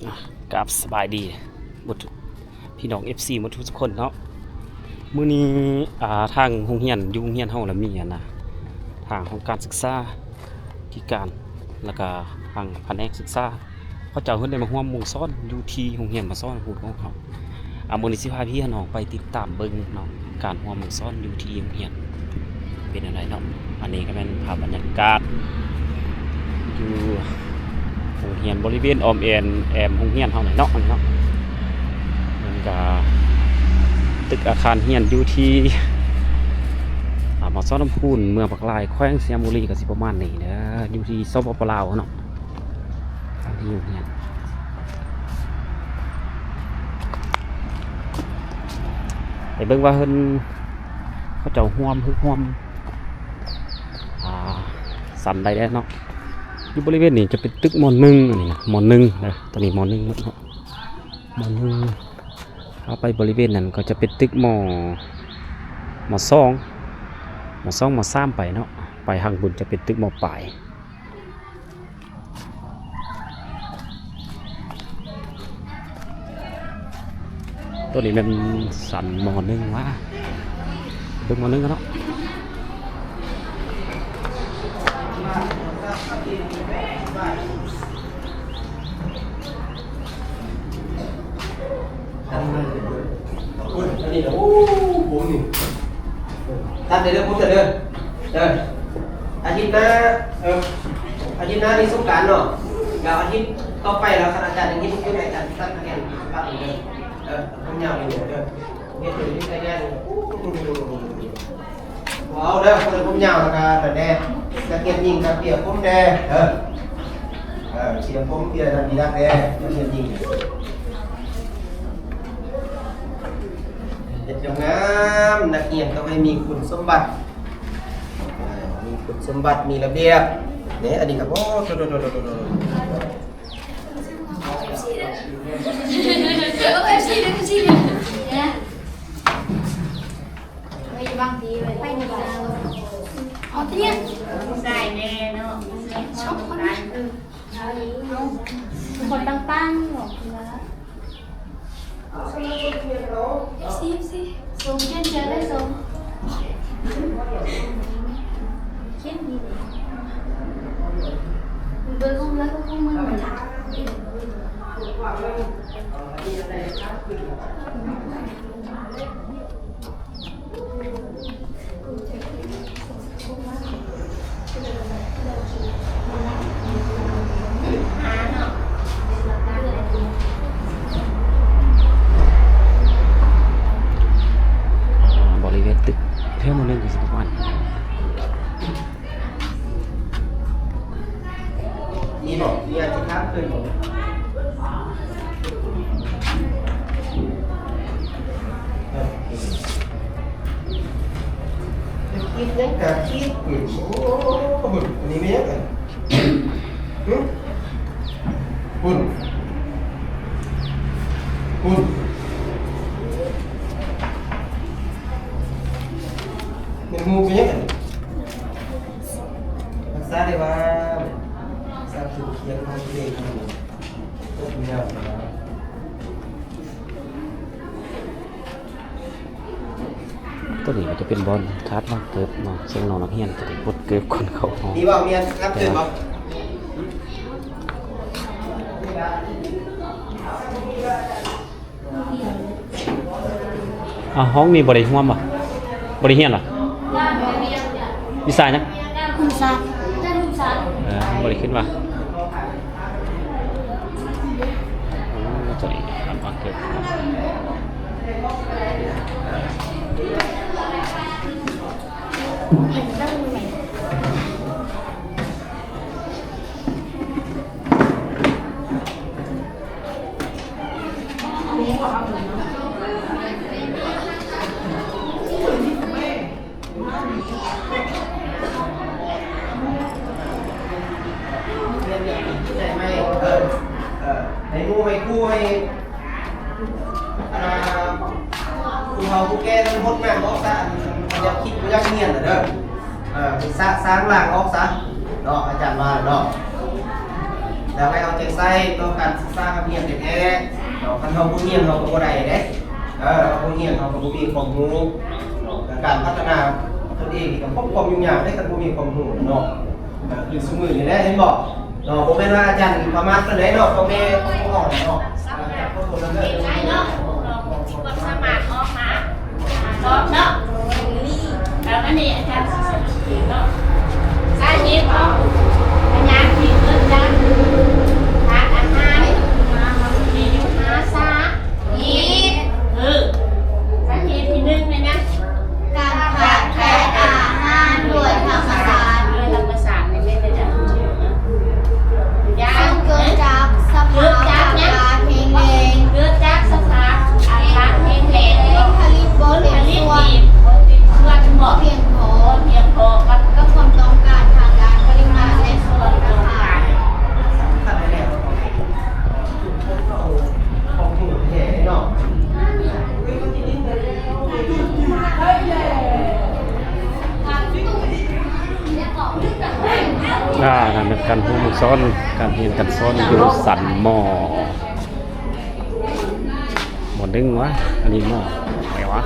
ອ່ະ ກາບສະບາຍດີໝົດທຸກ ພີ່ນ້ອງເອັຟຊີໝົດທຸກຄົນເນາະ. ມື້ນີ້ ອ່າ ທາງໂຮງຮຽນ ຢູ່ໂຮງຮຽນເຮົາລະມີອັນນະ ທາງຫ້ອງການສຶກສາທິການ ແລ້ວກະທາງພະແນກສຶກສາ ເຂົາເຈົ້າເພິ່ນໄດ້ມາຮ່ວມໝູ່ສອນຢູ່ທີ່ໂຮງຮຽນມາສອນຮູດຂອງເຮົາ. ອ່າ ມື້ນີ້ຊິພາພີ່ພານ້ອງໄປຕິດຕາມເບິ່ງເນາະ ການຮ່ວມໝູ່ສອນຢູ່ທີ່ໂຮງຮຽນເປັນຈັ່ງໃດເນາະ. ອັນນີ້ກໍແມ່ນພາບບັນຍາກາດຢູ່ໂຮງຮຽນ ບໍລິເວນອ້ອມແອນ ແອມໂຮງຮຽນເຮົານີ້ເນາະ ອັນນີ້ເນາະ. ມັນກໍຕຶກອາຄານຮຽນຢູ່ທີ່ ອ່າ ມາສອນລຳພູນ ເມືອງປາກລາຍ ແຂວງໄຊຍະບູລີ ກໍຊິປະມານນີ້ເດີ ຢູ່ທີ່ ສປປ ລາວເນາະ. ຕາມທີ່ຢູ່ເຮືອນ ໄປເບິ່ງວ່າເພິ່ນ ເຂົາເຈົ້າຮ່ວມ ຮຶກຮ່ວມ ອ່າ ຊັ້ນໃດແດ່ເນາະ. ຢູ່ບໍລິເວນນີ້ຈະເປັນຕຶກ ມໍໜຶ່ງ ອັນນີ້ນະ ມໍໜຶ່ງເດີ ຕອນນີ້ມໍໜຶ່ງໝົດເນາະ ມໍໜຶ່ງ. ເອົາໄປບໍລິເວນນັ້ນກໍຈະເປັນຕຶກ ມໍ ມໍສອງ ມໍສອງ ມໍສາມໄປເນາະ ໄປທາງພຸ້ນຈະເປັນຕຶກ ມໍປາຍ. ໂຕນີ້ແມ່ນຊັ້ນ ມໍໜຶ່ງຫວາ ເບິ່ງ ມໍໜຶ່ງກັນເນາະ. ຕັດໄດ້ເດີ ຜົມນີ້ ຕັດໄດ້ເດີ ຜົມຕັດເດີ ເອີ ອາທິດໜ້າ ເອີ ອາທິດໜ້ານີ້ສົງການເນາະ ແລ້ວອາທິດຕໍ່ໄປແລ້ວ ຄັນອາຈານຍັງເຮັດຄືໃຫ້ ອາຈານຕັດໃຫ້ປັບເດີ ເອີ ຜົມຍາວນີ້ເດີ ເຮັດໃຫ້ມີໄປງານ ບໍ່ເອົາເດີ ຄົນຜົມຍາວ ແລ້ວກະນັ້ນແດ່ ນັກຮຽນຍິງກະເປ່ຍຜົມແດ່ເດີ ເອີ ເປ່ຍຜົມ ເປ່ຍນັ້ນນີ້ນັ້ນແດ່ ນັກຮຽນຍິງ ເຮັດງາມໆ ນັກຮຽນຕ້ອງໃຫ້ມີຄຸນສົມບັດ ເອີ ມີຄຸນສົມບັດ ມີລະບຽບ ນີ້ ອັນນີ້ກໍ ໂອ້ ໂທ້ໆໆໆໆ ເອັຟຊີເດີ ເອັຟຊີເດີ ເອັຟຊີເດີ ໄປຢູ່ບາງທີໄປຢູ່ບາງ ເອົາເຕີຍ ໄດ້ແນ່ເນາະ ຊອບຄົນ ເອົາ ຄົນຕ່າງໆ ບອກວ່າ ເອັຟຊີ ເອັຟຊີ ສົ່ງ ຂຽນເຈີໄດ້ສົ່ງ ຂຽນດີເດ ເບິ່ງຂອງເຮົາກໍຄົງເໝືອນກັນ. ບໍລິເວນຕຶກແຖວໝູ່ໜຶ່ງກໍຊິປະມານ ນີ້ບໍ ມີອັນຊິຖາມເພິ່ນບໍ? ເອີ ຄິດຫຍັງກະຄິດ ໂອ້ ນີ້ແມ່ນຫຍັງ ຫຶ? ພຸ້ນ ພຸ້ນ ແມ່ນໝູ່ເປັນຫຍັງ? ຮັກສາໄດ້ວ່າ ຮັກສາຖືກຄຽງຂອງຕົວເອງ ຕົວນີ້ກໍຈະເປັນບ່ອນຖາດວາງເກີບເນາະ ເຊິ່ງນ້ອງນັກຮຽນຈະໄດ້ປົດເກີບກ່ອນເຂົ້າຫ້ອງ. ມີບໍ່? ມີອັນຮັບຕື່ມບໍ່? ອ່າ ຫ້ອງນີ້ບໍ່ໄດ້ຮ່ວມບໍ່? ບໍ່ໄດ້ຮຽນຫວາ? ວິຊາຫຍັງ? ໂຮມສາດ ໂຮມສາດ ເອີ ບໍ່ໄດ້ຂຶ້ນຫວາ? ໂອ້ ຕົວນີ້ ໃຫ້ໝູ່ໃຫ້ຄູ່ໃຫ້ ອ່າ ຜູ້ເຖົ້າຜູ້ແກ່ມັນຫົດງາມອອກຊະ ຢ່າຄິດ ບໍ່ຢາກຮຽນນະເດີ ເອີ ຊະ ຊາງລ້າງອອກຊະເນາະ ອາຈານວ່າເນາະ. ຢາກໃຫ້ເອົາໃຈໃສ່ຕໍ່ການສຶກສາຮ່ຳຮຽນແທ້ໆເນາະ. ຄັນເຮົາບໍ່ຮຽນເຮົາກໍບໍ່ໄດ້ເດ້. ເອີ ເຮົາບໍ່ຮຽນເຮົາກໍບໍ່ມີຄວາມຮູ້ເນາະ. ແລະ ການພັດທະນາຕົນເອງນີ້ກໍພົບຄວາມຫຍຸ້ງຍາກເດ້ ຄັນບໍ່ມີຄວາມຮູ້ເນາະ. ເອີ ຄືຊຸມື້ນີ້ແຫຼະ ເຫັນບໍ່ເນາະ. ບໍ່ແມ່ນວ່າອາຈານປະໝາດປານໃດເນາະ ພໍ່ແມ່ຜູ້ອ່ອນເນາະ. ເອີ ເຮັດໄດ້ເນາະ ຄວາມສາມາດອອກມາ ອອກເນາະ. ແລ້ວອັນນີ້ອາຈານຊິສະຫຼຸບເອງເນາະ. ສາເຫດຂອງພະຍາດທີ່ເກີດຈາກທາດອາຫານ ມີຢູ່ຫ້າສາເຫດ. ເອີ ສາເຫດທີໜຶ່ງແມ່ນຫຍັງ? ການຂາດແຄນອາຫານໂດຍທຳມະຊາດ. ໂດຍທຳມະຊາດນີ້ແມ່ນຫຍັງ? ເກີດຈາກສະພາບອາກາດແຫ້ງແລ້ງ. ເກີດຈາກສະພາບອາກາດແຫ້ງແລ້ງ. ຜົນຜະລິດບໍ່ເຕັມສ່ວນ. ບໍ່ເຕັມສ່ວນ. ບໍ່ພຽງພໍ. ບໍ່ພຽງພໍກັບ ກັບຄວາມຕ້ອງການທາງດ້ານປະລິມານ ແລະ ຄຸນນະພາບ. ສຳຄັນແທ້ໆ ຂອງ ຂອງ ຂອງແທ້ເນາະ. ອ່າ ນັ້ນແມ່ນການຮວມວງຊ້ອນ ການຮຽນການສອນຢູ່ຊັ້ນ ມໍ ມໍໜຶ່ງວະ. ອັນນີ້ມໍໄປວະ.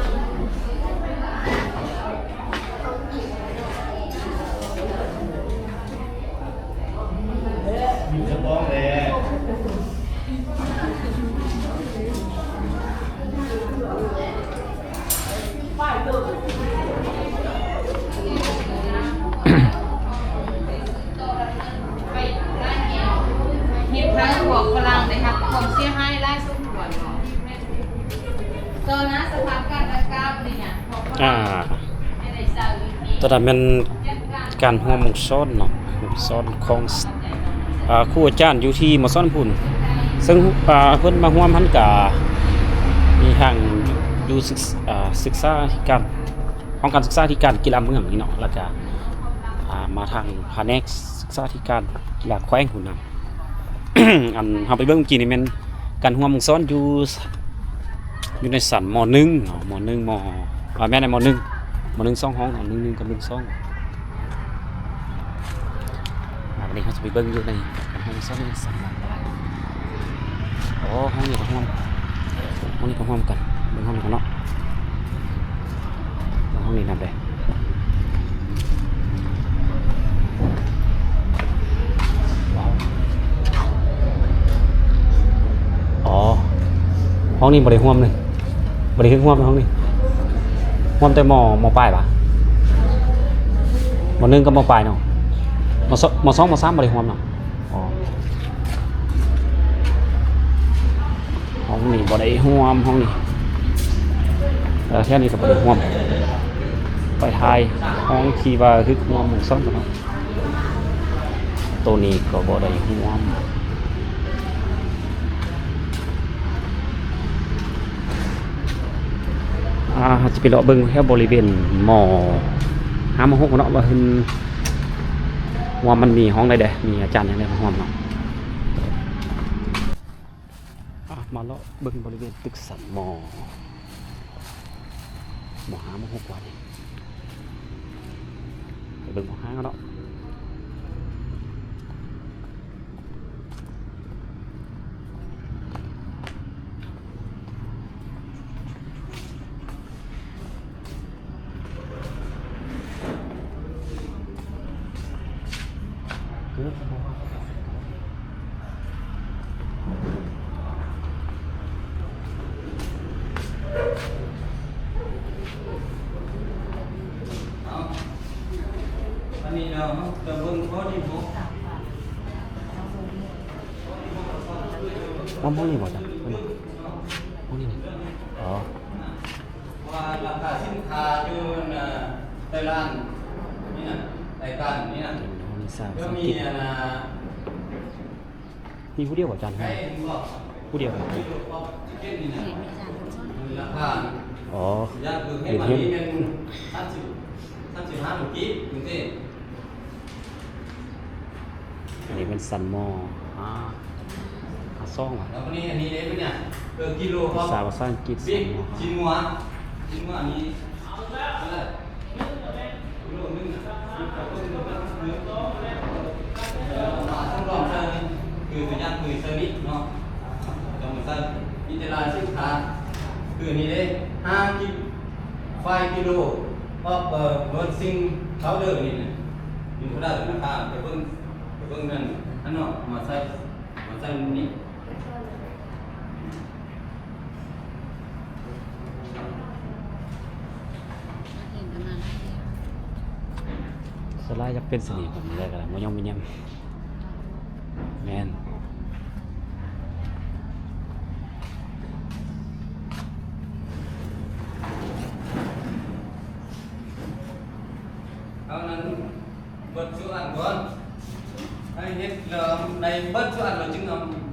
ເຮັດໃຫ້ພວກຝຣັ່ງໄດ້ຮັບຄວາມເສຍຫາຍຫຼາຍສົມຄວນເນາະ. ຕໍ່ໜ້າສະພາບການດັ່ງກ່າວນີ້ນະ ພວກຝຣັ່ງ ອ່າ ຈະໄດ້ໃຊ້ວິທີ ຕົວນັ້ນແມ່ນການຮ່ວມວົງຊ້ອນເນາະ ວົງຊ້ອນຂອງ ອ່າ ຄູອາຈານຢູ່ທີ່ ມໍຊ້ອນ ພຸ້ນ ເຊິ່ງ ອ່າ ເພິ່ນມາຮ່ວມຫັ້ນກະມີທັງຢູ່ ສຶກ ອ່າ ສຶກສາທິການ ຫ້ອງການສຶກສາທິການກິລາເມືອງນີ້ເນາະ ແລ້ວກະ ອ່າ ມາທາງພະແນກສຶກສາທິການກິລາແຂວງພຸ້ນນະ. ອັນເຮົາໄປເບິ່ງເມື່ອກີ້ນີ້ແມ່ນການຮ່ວມວົງຊ້ອນຢູ່ ຢູ່ໃນຊັ້ນ ມໍໜຶ່ງເນາະ ມໍໜຶ່ງ ມໍ ອ່າ ແມ່ນໃນ ມໍໜຶ່ງ ມໍໜຶ່ງສອງຫ້ອງເນາະ ໜຶ່ງໜຶ່ງກັບໜຶ່ງສອງ. ອ່າ ວັນນີ້ເຮົາຈະໄປເບິ່ງຢູ່ໃນການຮ່ວມວງຊ້ອນຊັ້ນ ອໍ ຫ້ອງນີ້ກໍຮ່ວມ ຫ້ອງນີ້ກໍຮ່ວມກັນ ເບິ່ງຫ້ອງນີ້ກັນເນາະ. ຫ້ອງນີ້ນຳເດ້. ອໍ ຫ້ອງນີ້ບໍ່ໄດ້ຮ່ວມເລີຍ ບໍ່ໄດ້ຮຶກຮ່ວມໃນຫ້ອງນີ້ ຮ່ວມແຕ່ ມໍ ມໍປາຍຫວາ? ມໍໜຶ່ງກັບ ມໍປາຍເນາະ ມໍສອງ ມໍສອງ ມໍສາມບໍ່ໄດ້ຮ່ວມເນາະ. ອໍ ຫ້ອງນີ້ບໍ່ໄດ້ຮ່ວມ ຫ້ອງນີ້ ເອີ ແຖວນີ້ກໍບໍ່ໄດ້ຮ່ວມ. ໄປຖ່າຍຫ້ອງທີ່ວ່າຮຶກຮ່ວມໝູ່ຊ່ອນກັນເນາະ ໂຕນີ້ກໍບໍ່ໄດ້ຮ່ວມ. ອ່າ ເຮົາຈະໄປເລາະເບິ່ງແຖວບໍລິເວນ ມໍຫ້າ ມໍຫົກເນາະ ວ່າເພິ່ນ ວ່າມັນມີຫ້ອງໃດແດ່ ມີອາຈານຫຍັງແດ່ມາຮ່ວມເນາະ. ອ່ະ ມາເລາະເບິ່ງບໍລິເວນຕຶກຊັ້ນ ມໍ ມໍຫ້າ ມໍຫົກວ່ານີ້ ໄປເບິ່ງມໍຫ້າເນາະ. ອັນນີ້ເນາະ ຈະເບິ່ງຂໍ້ທີຫົກ ຫ້ອງນີ້ບໍ່ ຫ້ອງນີ້ບໍ່ ຫ້ອງນີ້ນີ້ ອໍ ວ່າລາຄາສິນຄ້າຢູ່ ອັນ ເອີ ໄຕ້ຫຼານນີ້ນະ ໄຕ້ກາງນີ້ນະ ຫ້ອງນີ້ສາວ ກໍມີ ອັນນະ ມີຜູ້ດຽວບໍ່ ອາຈານ? ຜູ້ດຽວບໍ່? ອໍ ເປັນເຮືອນ ສາມສິບ ສາມສິບຫ້າກີບ ອັນນີ້ແມ່ນຊັ້ນ ມໍຫ້າ ຫ້າ ສອງຫວາ? ແລ້ວອັນນີ້ ອັນນີ້ເດ້ ເປັນຫຍັງ? ເອີ ກິໂລ ພາສາອັງກິດ ຊັ້ນມໍຫ້າ ຊິນງົວ ຊິນງົວ ອັນນີ້ ເອີ ກິໂລໜຶ່ງ ເອີ ມາສຳລອງໃສ່ ຄືຕົວຢ່າງຄືເຊີນີ້ເນາະ ຈຳມາໃສ່ ວິທະຍາລາຍສຶກສາ ຄືນີ້ເດ້ ຫ້າ five kilo of, uh, nursing powder ນີ້ນະ ຢູ່ເທົ່າໃດລາຄາ ໄປເບິ່ງ ໄປເບິ່ງນັ້ນ ອັນເນາະ ມາໃສ່ ມາໃສ່ນີ້. ສະລາຍຢາກເປັນສະໜີບ ແບບນີ້ໄດ້ກໍໄດ້ ບໍ່ຍອມບໍ່ແຍມ. ແມ່ນ ເອົານັ້ນ ເບິດສູ່ອັນກ່ອນ ໃຫ້ເຮັດແລ້ວ ໃນເບິດສູ່ອັນແລ້ວຈຶ່ງເອົາ ຈຶ່ງ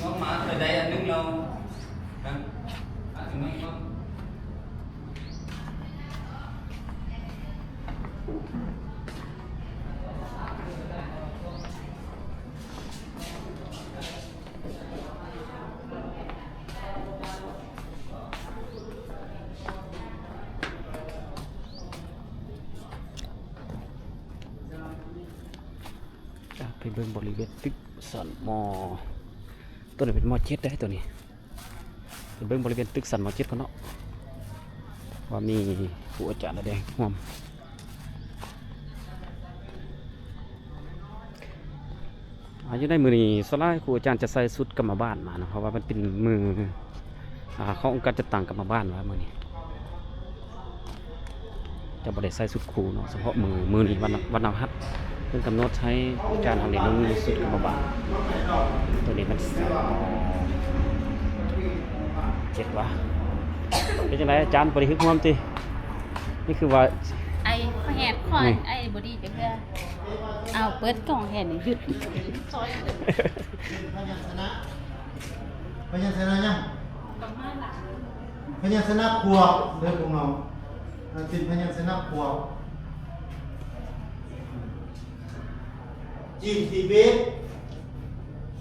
ເອົາມາ ໄດ້ອັນໜຶ່ງແລ້ວ ນະ ອັນໜຶ່ງກ່ອນ. ອ່ະ ໄປເບິ່ງບໍລິເວນຕຶກຊັ້ນມໍ ຕົວນີ້ເປັນມໍເຈັດເດ້ ຕົວນີ້ ໄປເບິ່ງບໍລິເວນຕຶກຊັ້ນມໍເຈັດກ່ອນເນາະ ວ່າມີຄູອາຈານໃດແດ່ຮ່ວມ. ອາ ຢູ່ໃນມື້ນີ້ ສ່ວນຫຼາຍຄູອາຈານຈະໃສ່ຊຸດກຳມະບານມາເນາະ ເພາະວ່າມັນເປັນມື້ ອາ ຂອງອົງການຈັດຕັ້ງກຳມະບານວ່າມື້ນີ້ ຈະບໍ່ໄດ້ໃສ່ຊຸດຄູເນາະ ສະເພາະມື້ ມື້ນີ້ວັນ ວັນພະຫັດ ເພິ່ນກຳນົດໃຫ້ອາຈານເຮົານີ້ນຸ່ງຊຸດກຳມະບານ. ຕົວນີ້ມັນ ເຈັດວະ ເປັນຈັ່ງໃດອາຈານ ບໍ່ໄດ້ຮຶກຮ່ວມຕິ? ນີ້ຄືວ່າ ໄອ ຂ້ອຍແຮດ ຂ້ອຍ ນີ້ ໄອ ບໍ່ດີຈັກເທື່ອ. ເອົາ ເປີດກ້ອງແຮດນີ້ ຢຸດ. ພະຍັນຊະນະ ພະຍັນຊະນະຫຍັງ? ພະຍັນຊະນະຂວບເດີພວກນ້ອງ ເປັນພະຍັນຊະນະຂວບ. ຈີນທິເບດ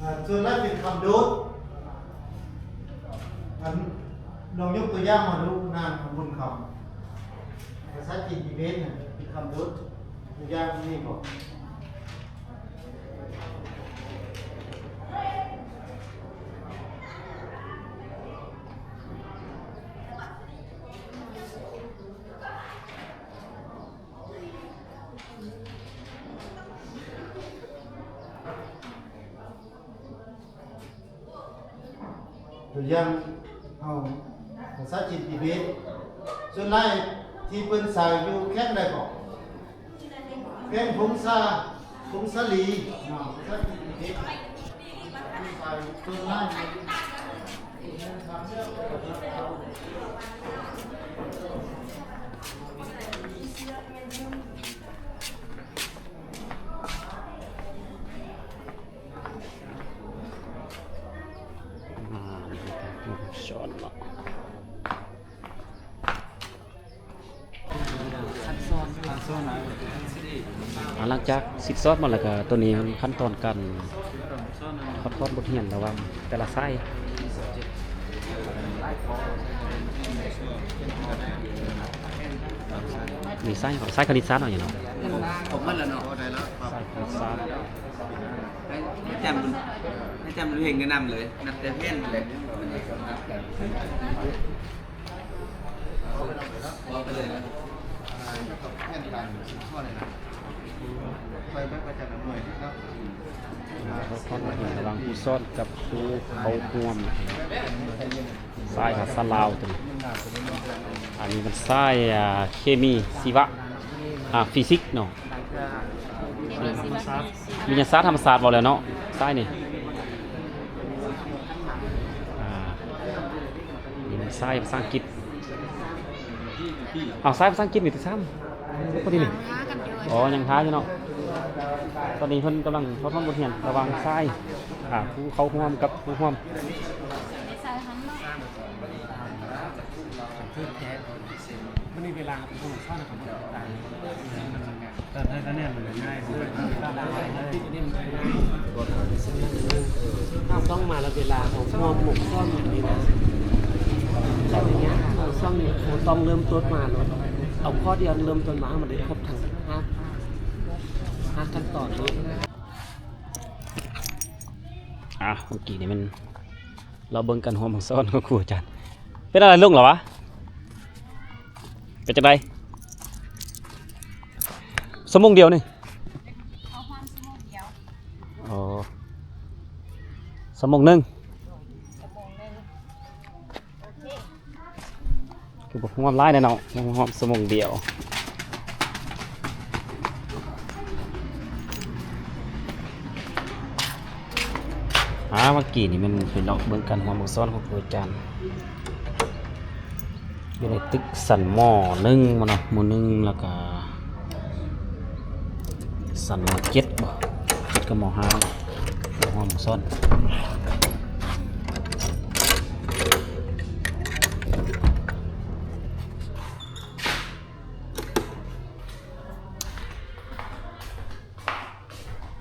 ອາ ສ່ວນຫຼາຍເປັນຄຳໂດດ. ອັນ ລອງຍົກຕົວຢ່າງມາດູນາງບຸນຄຳ ພາສາຈີນທິເບດນະ ເປັນຄຳໂດດ ຕົວຢ່າງມີບໍ່? ຕົວຢ່າງ ເອົາພາສາຈີນທິເບດ ສ່ວນຫຼາຍທີ່ເພິ່ນໃຊ້ຢູ່ແຂວງໃດເກາະ? ແຂວງຜົ້ງສາ ຜົ້ງສາລີເນາະ ພາສາຈີນທິເບດ ໃຊ້ສ່ວນຫຼາຍ. ອ່າ ນີ້ກໍການຝຶກສອນເນາະ ຂັ້ນຕອນ ຂັ້ນຕອນ ອ່າ ຫຼັງຈາກສິດສອນມາແລ້ວກໍ ຕົວນີ້ມັນຂັ້ນຕອນການ ຖອດ ຖອດບົດຮຽນລະຫວ່າງແຕ່ລະສາຍ ມີສາຍ ສາຍຄະນິດສາດເນາະ ຫຍັງເນາະ ຄົບໝົດແລ້ວເນາະ ສາຍຄະນິດສາດ ໃຫ້ ໃຫ້ຈຳ ໃຫ້ຈຳເພງແນະນຳເລີຍ ນັບແຕ່ແຜ່ນເລີຍ. ເວົ້າໄປເລີຍນະ ແຜນການ ຂໍ້ນີ້ນະ ໄປໄປປະຈຳໜ່ວຍເນາະ ລະຫວ່າງຄູສອນກັບຄູເຂົ້າຮ່ວມ ສາຍພາສາລາວຕົວນີ້ ອັນນີ້ມັນສາຍ ອ່າ ເຄມີຊີວະ ອ່າ ຟີຊິກເນາະ ວິທະຍາສາດທຳມະຊາດ ເວົ້າແລ້ວເນາະ ສາຍນີ້ ອ່າ ນີ້ມັນສາຍພາສາອັງກິດ ເອົາ ສາຍພາສາອັງກິດນີ້ຕິຊ້ຳ ພໍດີນີ້ ອໍ ຍັງຫາຢູ່ເນາະ ຕອນນີ້ເພິ່ນກຳລັງຖອດຖອນບົດຮຽນລະຫວ່າງສາຍ ອ່າ ຄູເຂົ້າຮ່ວມກັບຄູຮ່ວມ. ມື້ນີ້ເວລາຂອງຜູ້ສອນກໍບໍ່ໄດ້ ແຕ່ຖ້າຄະແນນມັນງ່າຍ ເຮົາຕ້ອງມາລະເວລາຂອງຮ່ວມໝົກຊ້ອນຢ່າງນີ້ນະ ເຮົາຕ້ອງເລີ່ມຕົ້ນມາໂລດ ເອົາຂໍ້ດຽວເລີ່ມຕົ້ນມາໃຫ້ມັນໄດ້ຄົບທັງຫ້າ ຫ້າຂັ້ນຕອນໂລດ. ອ່າ ເມື່ອກີ້ນີ້ແມ່ນເລາະເບິ່ງການຮ່ວມຫ້ອງສອນຂອງຄູອາຈານ. ເປັນອະໄລລົງແລ້ວຫວາ? ເປັນຈັ່ງໃດ? ຊົ່ວໂມງດຽວນີ້? ເຮົາຮ່ວມຊົ່ວໂມງດຽວ. ອໍ ຊົ່ວໂມງໜຶ່ງ. ໂດຍ ຊົ່ວໂມງໜຶ່ງ. ໂອເຄ ຄືບໍ່ຮ່ວມຫຼາຍແດ່ເນາະ, ຮ່ວມຊົ່ວໂມງດຽວ. ອ່າ ເມື່ອກີ້ນີ້ແມ່ນໄປເລາະເບິ່ງການຮ່ວມຫ້ອງສອນຂອງຄູອາຈານ ຢູ່ໃນຕຶກຊັ້ນ ມໍໜຶ່ງ ບໍ່ເນາະ, ມໍໜຶ່ງ ແລ້ວກະຊັ້ນ ມໍເຈັດ ບໍ່ ເຈັດກັບມໍຫ້າ ຮ່ວມຫ້ອງສອນ.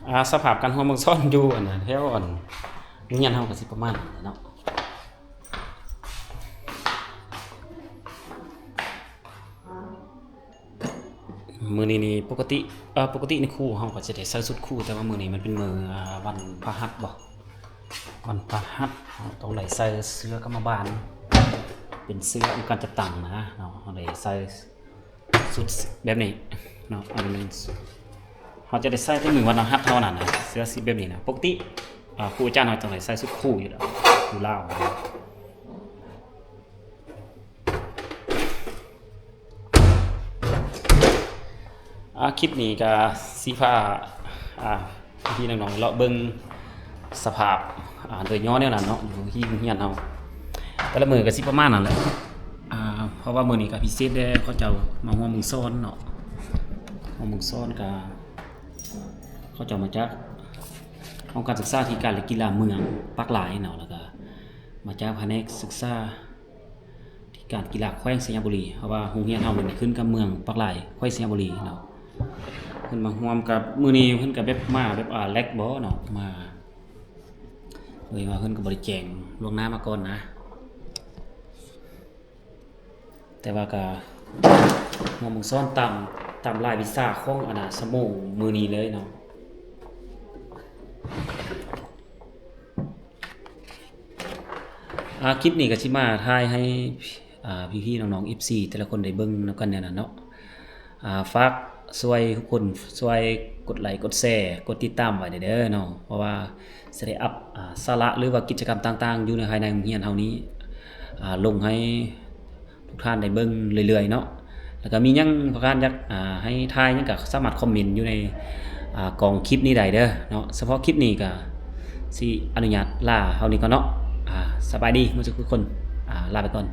ອ່າ ສະພາບການຮ່ວມຫ້ອງສອນຢູ່ອັນນັ້ນ ແຖວອັນໂຮງຮຽນເຮົາກໍຊິປະມານນັ້ນແຫຼະເນາະ. ມື້ນີ້ນີ້ປົກກະຕິ ເອີ ປົກກະຕິນີ້ຄູເຮົາກໍຈະໄດ້ໃສ່ຊຸດຄູ, ແຕ່ວ່າມື້ນີ້ມັນເປັນມື້ ອ່າ ວັນພະຫັດບໍ ວັນພະຫັດ ເຮົາຕ້ອງໄດ້ໃສ່ເສື້ອກຳມະບານ ເປັນເສື້ອອົງການຈັດຕັ້ງນະເນາະ, ເຮົາໄດ້ໃສ່ຊຸດແບບນີ້ເນາະ. ອັນ ເຮົາຈະໄດ້ໃສ່ແຕ່ມື້ວັນພະຫັດເທົ່ານັ້ນນະ ເສື້ອສີແບບນີ້ນະ. ປົກກະຕິ ອ່າ ຄູອາຈານເຮົາຕ້ອງໄດ້ໃສ່ຊຸດຄູຢູ່ແລ້ວ ຢູ່ລາວ. ອ່າ ຄລິບນີ້ກະຊິພາ ອ່າ ພີ່ໆນ້ອງໆເລາະເບິ່ງສະພາບ ອ່າ ໂດຍຫຍໍ້ແນວນັ້ນເນາະ ຢູ່ທີ່ໂຮງຮຽນເຮົາ ແຕ່ລະມື້ກະຊິປະມານນັ້ນແຫຼະ. ອ່າ ເພາະວ່າມື້ນີ້ກະພິເສດແດ່ ເຂົາເຈົ້າມາຮ່ວມໂຮງສອນເນາະ, ຮ່ວມໂຮງສອນກະ ເຂົາເຈົ້າມາຈາກຫ້ອງການສຶກສາທິການ ແລະ ກິລາເມືອງປາກລາຍເນາະ, ແລ້ວກະມາຈາກພະແນກສຶກສາ ທີ່ການກິລາແຂວງໄຊຍະບູລີ, ເພາະວ່າໂຮງຮຽນເຮົານີ້ຂຶ້ນກັບເມືອງປາກລາຍ ແຂວງໄຊຍະບູລີເນາະ. ເພິ່ນມາຮ່ວມກັບ ມື້ນີ້ເພິ່ນກໍແບບມາແບບ ອ່າ ແລັກບໍເນາະ, ມາໂດຍວ່າເພິ່ນກໍບໍ່ໄດ້ແຈ້ງລ່ວງໜ້າມາກ່ອນນະ, ແຕ່ວ່າກໍຮ່ວມໂຮງສອນຕາມ ຕາມລາຍວິຊາຂອງ ອັນນ່າ ຊົ່ວໂມງມື້ນີ້ເລີຍເນາະ. ອ່າ ຄລິບນີ້ກໍຊິມາຖ່າຍໃຫ້ ອ່າ ພີ່ໆນ້ອງໆ ເອັຟຊີ ແຕ່ລະຄົນໄດ້ເບິ່ງນຳກັນແນວນັ້ນເນາະ. ອ່າ ຝາກຊ່ວຍທຸກຄົນ ຊ່ວຍກົດໄລ ກົດແຊ ກົດຕິດຕາມໄວ້ແດ່ເດີເນາະ, ເພາະວ່າຊິໄດ້ອັບ ອ່າ ສາລະ ຫຼືວ່າກິດຈະກຳຕ່າງໆ ຢູ່ໃນ ພາຍໃນໂຮງຮຽນເຮົານີ້ ອ່າ ລົງໃຫ້ ທຸກທ່ານໄດ້ເບິ່ງເລື້ອຍໆເນາະ. ແລ້ວກໍມີຫຍັງພວກທ່ານຢາກ ອ່າ ໃຫ້ຖ່າຍຫຍັງກໍສາມາດຄອມເມັນຢູ່ໃນ ອ່າ ກ່ອງຄລິບນີ້ໄດ້ເດີເນາະ. ສະເພາະຄລິບນີ້ກໍຊິອະນຸຍາດລາເທົ່ານີ້ກ່ອນເນາະ. ອ່າ ສະບາຍດີໝົດທຸກຄົນ. ອ່າ ລາໄປກ່ອນ.